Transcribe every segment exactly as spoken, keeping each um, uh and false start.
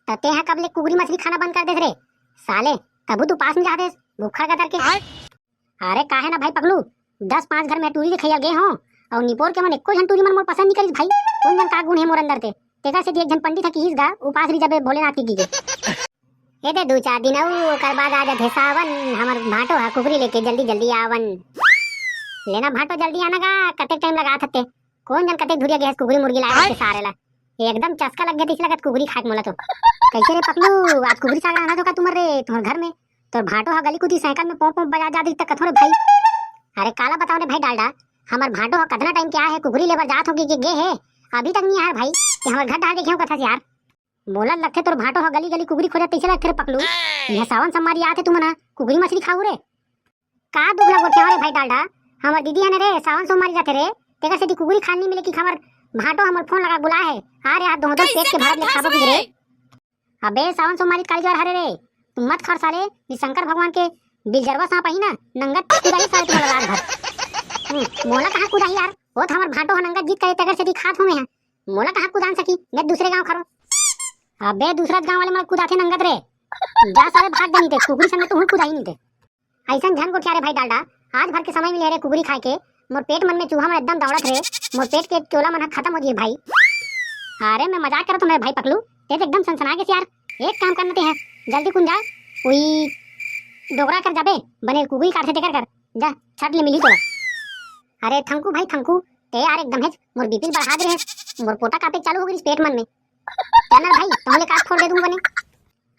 त तेहा कब ले कुकरी मछली खाना बंद कर देस रे? साले, तभू तो उपास में जात हस, भूखा गदर के। अरे काहे ना भाई पकलू, दस पांच घर में टूरी दिखइया गे हों, अउ निपोर के मन एको झन टूरी मन मोर पसंद नइ करिस भाई। कोन जन का गुण हे मोर अंदर ते, तेकर सेती एक झन पंडित ह किहिस गा, उपास रहि जाबे भोलेनाथ के गे। ए दे दू चार दिन अउ ओकर बाद आ जाथे सावन, हमर भांटो ह कुकरी लेके जल्दी जल्दी आवन। लेना भांटो जल्दी आना गा, कतेक टाइम लगात हते। कोन जन कतेक धुरिया गे हस कुकरी मुर्गी लाए के सारे ला। एकदम चस्का लग गे तइसे लगत कुकरी खाए के मोला तो। कइसे रे पकलू, आज कुकरी साग रांधत हो का तुमन रे, तुंहर घर में? तोर भांटो ह गली कुती साइकिल में पोंप पोंप बजा जात रहिस त कथों रे भाई। अरे काला बताओं रे भाई डालडा, हमर भांटो ह कतना टाइम के आए हे, कुकरी लेबर जात हों कहिके गे हे, अभी तक नइ आए हे भाई। ते हमर घर डहर देखे हों कथस यार। मोला लगथे तोर भांटो ह गली गली कुकरी खोजत तइसे लगथे रे पकलू। इहां सावन संगवारी आत हे तुमन ह कुकरी मछली खाहू रे। का दुख ल गोठियावत हस रे भाई डालडा? हमर दीदी ह ना रे, सावन सोमवारी रथे रे, तेकर सेती कुकरी खाना नइ मिले कि हमर भांटो ह मोला फोन लगा के बुलाए हे। आ रे, आज दोनों पेट के भरत ले खाबो कि रे। अबे सावन सोमवारी काली जुआर हरे रे, तुम मत खा साले, ये शंकर भगवान के बिलजरवा सांप आही ना, नंगत कुदाही साले तुमन ला रात भर। हम्म, मोला कहां कुदाही यार, ओ त हमर भांटो ह नंगत जिद करे तेकर सेती खात हों मैं ह। मोला कहां कुदान सकी, मैं दूसरे गांव खरों। अबे दूसरा गांव वाले मन कुदाथे नंगत रे। जा साले भाग जा नइ ते, कुकरी संग तो हूं कुदाही नइ ते। अइसन झन गोठिया रे भाई डालडा, आज भर के समय मिले रे कुकरी खाए के, मोर पेट मन में चूहा मन एकदम दौड़त रे, मोर पेट के चोला मन ह खतम हो गे भाई। अरे मैं मजाक करत हों रे भाई पकलू, ते तो एकदम सनसना गेस यार। एक काम करना ते ह, जल्दी कुन जा, उही डोकरा कर जाबे, बने कुकरी काटथे तेकर कर, जा छट ले मिलही तोला। अरे थंकू भाई थंकू, ते यार एकदम हेच मोर बीपी बढ़ा दे रहे, मोर पोटा कांपे चालू हो गे पेट मन में। चल ना भाई, तोहले काट फोड़ दे दूं बने।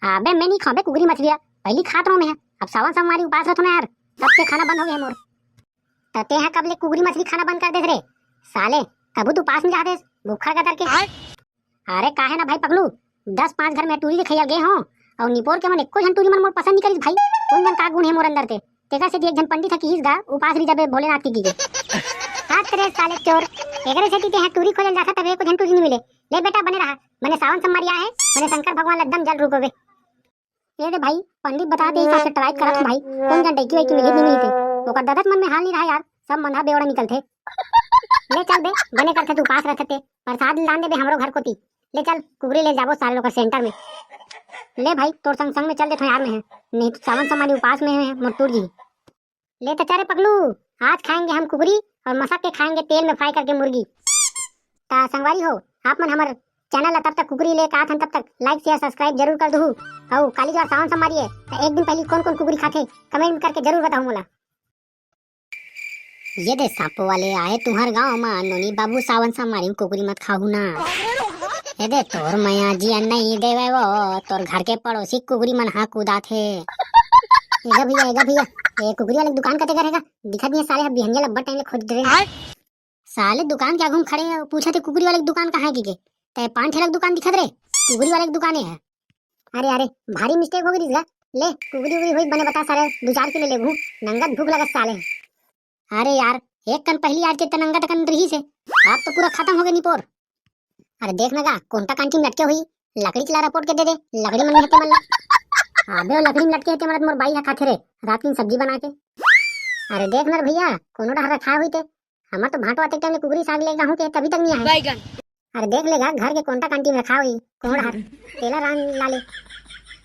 अबे मैं नइ खांव बे कुकरी मछली, पहिली खात रहों मैं ह। अब सावन संगवारी उपास रथों ना यार, तब से खाना बंद हो गे हे मोर। त तेहा कब ले कुकरी मछली खाना बंद कर देस रे? साले, तभू तो उपास में जात हस, भूखा गदर के। अरे काहे ना भाई पकलू, दस पांच घर में टूरी दिखइया गे हों, अउ निपोर के मन एको झन टूरी मन मोर पसंद नइ करिस भाई। कोन जन का गुण हे मोर अंदर ते, तेकर सेती एक झन पंडित ह किहिस गा, उपास रहि जाबे भोलेनाथ के गे। हाथ रे साले चोर, एकरे सेती तेहा टूरी खोजे ल जाथस तब एको झन टूरी नइ मिले। ले बेटा बने रहा, बने सावन संगवारी आए हे, बने शंकर भगवान ल एकदम जल रूप होबे। ए दे भाई, पंडित बता दे, हिसाब से try करत हूँ भाई, कोन जन डौकी वैकी मिलही कि नइ मिलही ते। ओकर ददत मन में हाल नइ रहा यार, सब मंदा बेवड़ा निकलथे। ले चल बे, बने करथे तू, उपास रहिथे ते, प्रसाद लान देबे हमरो घर कोती। ले चल, कुकरी ले जाबो सारे लोग center में। ले भाई, तोर संग संग में चल देथों यार मैं ह, नहीं तो सावन संगवारी उपास में हे मोर टूर जी। ले त चल रे पगलू, आज खाएंगे हम कुकरी और मसक के खाएंगे तेल में fry करके मुर्गी। त संगवारी हो, आप मन हमर channel ला तब तक कुकरी लेके आत हन, तब तक like, share, subscribe जरूर कर दुहू। अउ काली जुआर सावन संगवारी हे, त एक दिन पहली कौन कौन कुकरी खाथे, comment करके जरूर बताहू मोला। ये दे सांपो वाले आए तुंहर गांव मा, नोनी बाबू सावन संगवारी म कुकरी मत खाहू ना। ये दे तोर मया जिया नहीं देवे वो, तोर घर के पड़ोसी कुकरी मन हा कुदाथे। एगा भैया, एगा भैया, ए कुकरी वाले के दुकान कते कर हे गा? दिखत नहीं हे साले, ह बिहनिया लब्बड़ time ले खोज डरे। साले दुकान के आगू म खड़े हे, पूछत हे कुकरी वाले के दुकान कहाँ हे कहिके। ते पान ठेला के दुकान दिखत रे, कुकरी वाले के दुकान हे। अरे, अरे, भारी mistake हो गे रिहिस गा। ले, कुकरी उकरी होही बने बता साले, दू चार किलो लेगहू, नंगत भूख लगत साले। अरे यार, एक कन पहली आज के त नंगत कन रिहिस हे, अब तो पूरा खतम हो गे निपोर। अरे देख ना गा, कोंटा कांटी म लटके होही, लकड़ी च ला रपोट के दे दे, लकड़ी मन में हे ते मन ला। अबे वो लकड़ी म लटके हे ते मन मोर बाई हा खाथे रे, रात दिन सब्जी बना के। अरे देख ना रे भैया, कोनो डहर रखाए होही ते, हमर तो भांटो अतेक time ले कुकरी साग लेगहूँ के तभी तक नइ आए। अरे देख लेगा, घर के कोंटा कांटी म रखाए होही, कोनो डहर तेला रांध लाले।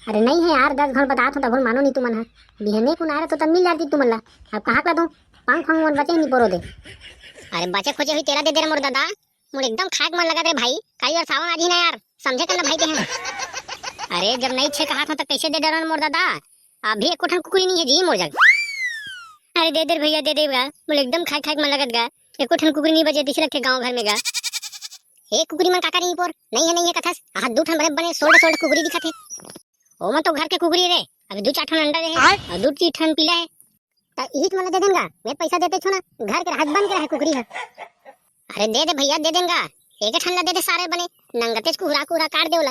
अरे नइ हे यार, दस घौं बतात हूँ तभो मानो नहीं तुमन ह। बिहने कुन आए रहे तो तब मिल जाती तुमन ला। अब कहाँ का दूँ? पंख वंख मोर बचे ही नहीं पोरो दे। अरे बचे खोजे होही तेला दे दे रे मोर दादा। मोर एकदम खाए के मन लगत रे भाई। काली जुआर सावन आही ना यार, समझे कर ना भाई ते ह। अरे जब नइ छे कहात हूँ त कैसे दे डरन मोर दादा? अभी एको ठन कुकरी नइ हे जी मोर जग। अरे दे दे रे भैया, दे दे गा, मोला एकदम खाए खाए के मन लगत गा। एको ठन कुकरी नइ बचे तइसे लगथे गांव घर में गा। ए कुकरी मन का करी निपोर, नइ हे नइ हे कथस, आहा दू ठन बने बने सोल्ड सोल्ड कुकरी दिखत हे। ओमन तो घर के कुकरी रे, अभी दू चार ठन अंडा दे हे, आय? अउ दू तीन ठन पीला हे। त इही तुमन ला दे देन गा, मैं पैसा देते छो ना, घर के रहत बन के रहे कुकरी ह। अरे दे दे भैया, दे देन गा, एक ठन ला दे दे सारे बने, नंगतेच कुहरा कुहरा काट दे ओला।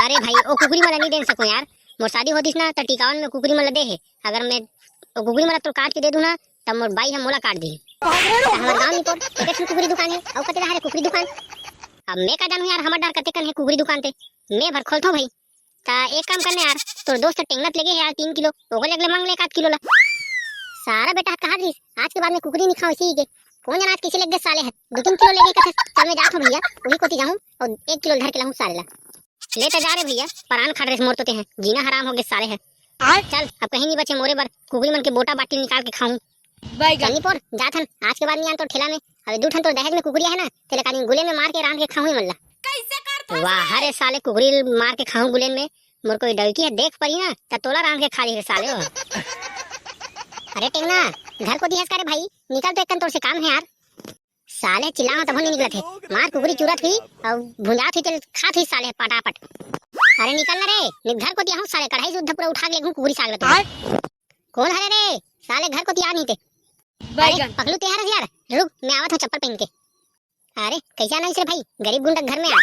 अरे भाई, ओ कुकरी मन ला नइ दे सकूं यार, मोर शादी होतिस ना त टिकावन में कुकरी मन ला दे हे, अगर मैं ओ कुकरी मन ला तो काट के दे दूं ना, तब मोर बाई ह मोला काट दिही। त हमर गांव निपोर एक ठन कुकरी दुकान हे, अउ कते डहर हे कुकरी दुकान। अब मैं का जानूं यार, हमर डहर कते कन हे कुकरी दुकान ते, मैं भर खोलथों भाई। त एक काम करने यार, तोर दोस्त टेंगना त लेगे हे यार तीन किलो, ओकर जग ले मांग ले एक आध किलो ला। सारा बेटा ह कहा दिस, आज के बाद में कुकरी नहीं खाओ इसी के। कौन जाना आज कैसे लग गए साले ह, दो तीन किलो लेगे कथे, चल मैं जात हूँ भैया, वही कोती जाऊँ और एक किलो धर के लाऊँ साले ला। ले त जा रे भैया, परान खा डरेस मोर तो तेह, जीना हराम हो गे साले ह। चल, अब कहीं नहीं बचे मोरे बर, कुकरी मन के बोटा बाटी निकाल के खाऊं। चल निपोर, जात हन, आज के बाद नहीं आन तोर ठेला में। अबे दू ठन तोर दहेज में कुकरी हे ना, तेला काली गुलेन में मार के रांध के खाऊं मन ला। वाह रे साले, कुकरी मार के खाऊं गुलेन में। मोर कोई डौकी ह देख परी ना, त तोला रांध के खा ली रे साले हो। अरे टेंगना, घर कोती हस का रे भाई? निकल तो, एक कन तोर से काम हे यार। साले चिल्लावत तभो नहीं निकलत हे। मार कुकरी चुरत हुई अउ भुंजात हुई, तेल खात हुई साले पटापट। अरे निकल ना रे, नहीं घर कोती आहूं साले, कढ़ाई सुद्धा पूरा उठा के लेगहूं कुकरी साग ल तो। कौन हरे रे? साले घर कोती आ नहीं ते। अरे पकलू, ते हरस यार, रुक, मैं आवत हूं चप्पल पहन के। अरे कैसे आना इस रे भाई, गरीब गुंडा घर में आ।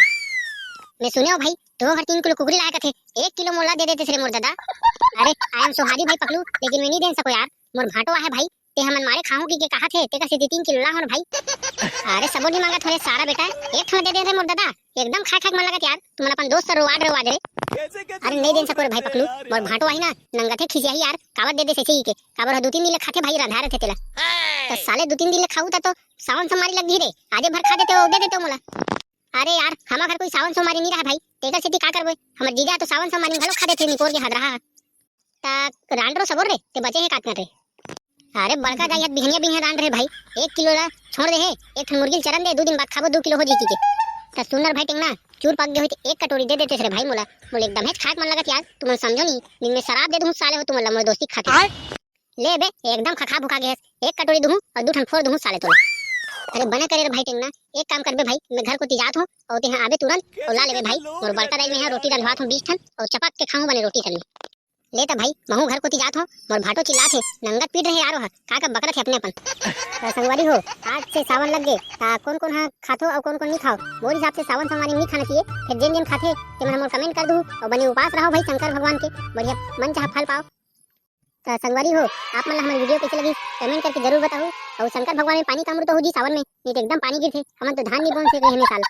मैं सुने हो भाई, तो घर तीन किलो कुकरी लाया कथे, एक किलो मोला दे देते रे मोर दादा। अरे आई एम सॉरी भाई पकलू, लेकिन मैं नहीं दे सको यार, मोर भांटो आहे भाई, ते हमन मारे खाहूं की के कहा थे, तेकर सेती तीन किलो लाहूं रे भाई। अरे सबो नहीं मांगत हो रे सारा बेटा, एक ठो दे दे रे मोर दादा, एकदम खाए खाए के मन लगत यार, तुमन अपन दोस्त रोवाड रोवाड रे। अरे नहीं दे सको रे भाई पकलू, मोर भांटो आही ना, नंगत हे खिसियाही यार, काबर दे दे सही के, काबर हो दू तीन दिन ले खाथे भाई, रंधा रथे तेला। त साले दू तीन दिन ले खाऊ त तो सावन सोमवारी लग गई रे, आजे भर खा देते हो, दे देते हो मोला। अरे यार, हमा घर कोई सावन सोमवारी नहीं रहा भाई, तेकर सेती का करबो, हमर जीजा तो सावन सोमवारी में घलो खा देथे निपोर के हदरा। त रांड रो सबोर रे, ते बचे हे काटना रे। अरे बड़का दाई हत बिहनिया बिहनिया रांड रे भाई, एक किलो ला छोड़ दे हे, एक ठन मुर्गी ल चरन दे, दू दिन बाद खाबो, दू किलो हो जी के। त सुनर भाई टेंगना, चूर पक गए होई त एक कटोरी दे देते रे भाई मोला, मोला एकदम हेच खाए के मन लगत यार, तुमन समझो नहीं, दिन में शराब दे दूं साले हो तुमन ला मोर दोस्ती खातिर। ले बे, एकदम खखा भुखा गए हस, एक कटोरी दूं अउ दू ठन फोड़ दूं साले तोला। अरे बने करे रे भाई टेंगना, एक काम करबे भाई, मैं घर कोती जात हूं अउ तेहा आबे तुरंत अउ ला लेबे भाई, मोर बड़का दाई में रोटी रंधवात हूं बीस ठन अउ चपक के खाहूं बने रोटी ठन में। ले त भाई, महू घर कोती जात हो, मोर भाटो चिल्लात हे, नंगत पीट रहे यारो ह, का का बकरत हे अपने अपन। त संगवारी हो, आज से सावन लग गे, त कोन कोन ह खाथो अउ कोन कोन नी खाओ। मोर हिसाब से सावन संगवारी नी खाना चाहिए, फिर जेन जेन खाथे, ते मन मोर कमेंट कर दू, अउ बने उपास रहो भाई शंकर भगवान के, बढ़िया मन चाहा फल पाओ। त संगवारी हो, आप मन ला हमर वीडियो कैसे लगी, कमेंट करके जरूर बताओ, अउ शंकर भगवान में पानी कामरू तो हो जी सावन में, नहीं तो एकदम पानी गिरथे, हमन तो धान नी बोन से रहे साल।